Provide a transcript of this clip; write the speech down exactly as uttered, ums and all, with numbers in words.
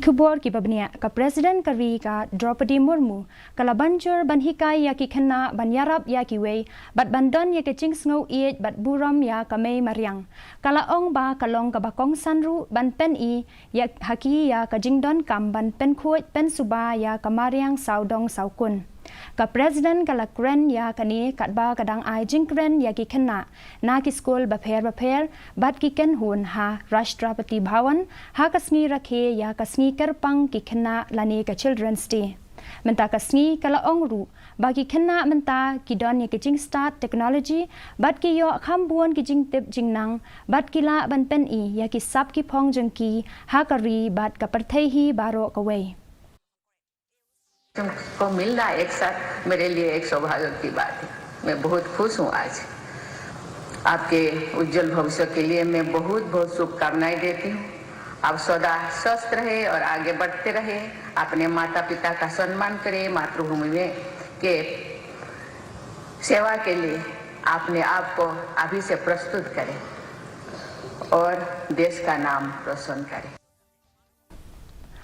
Khubor kiba bniah. Ka President ka ri ka Droupadi Murmu ka la ban jur ban hikai ïa ki khynnah ban ïarap ïa kiwei bad ban don ïa ka jingsngew ïeit bad burom ïa ka mei mariang. Ka la ong ba ka long kaba kongsan ruh ban pyni ïa ha ki ïa ka jingdonkam ban pynkhuid pynsuba ïa ka mariang sawdong sawkun. Ka President ka la kren ïa kane katba ka dang ai jingkren ïa ki khynnah na ki skul bapher bapher bad ki kynhun ha Rashtrapati Bhavan ha ka sngi rakhe ïa ka sngi kyrpang ki khynnah lane ka Children's Day. Mynta ka sngi ka la ong ruh ba ki khynnah mynta ki don ïa ki jingstad technology bad ki ïoh kham bun ki jingtip jingnang bad ki lah ban pyni ïa ki sap ki phong jong ki ha ka ri bad ka pyrthei hi baroh kawei. को मिलना एक साथ मेरे लिए एक सौभाग्य की बात है। मैं बहुत खुश हूँ आज। आपके उज्जवल भविष्य के लिए मैं बहुत बहुत शुभकामनाएं देती हूँ। आप सदा स्वस्थ रहे और आगे बढ़ते रहे। अपने माता पिता का सम्मान करें, मातृभूमि में के सेवा के लिए अपने आप को अभी से प्रस्तुत करें और देश का नाम रोशन करें।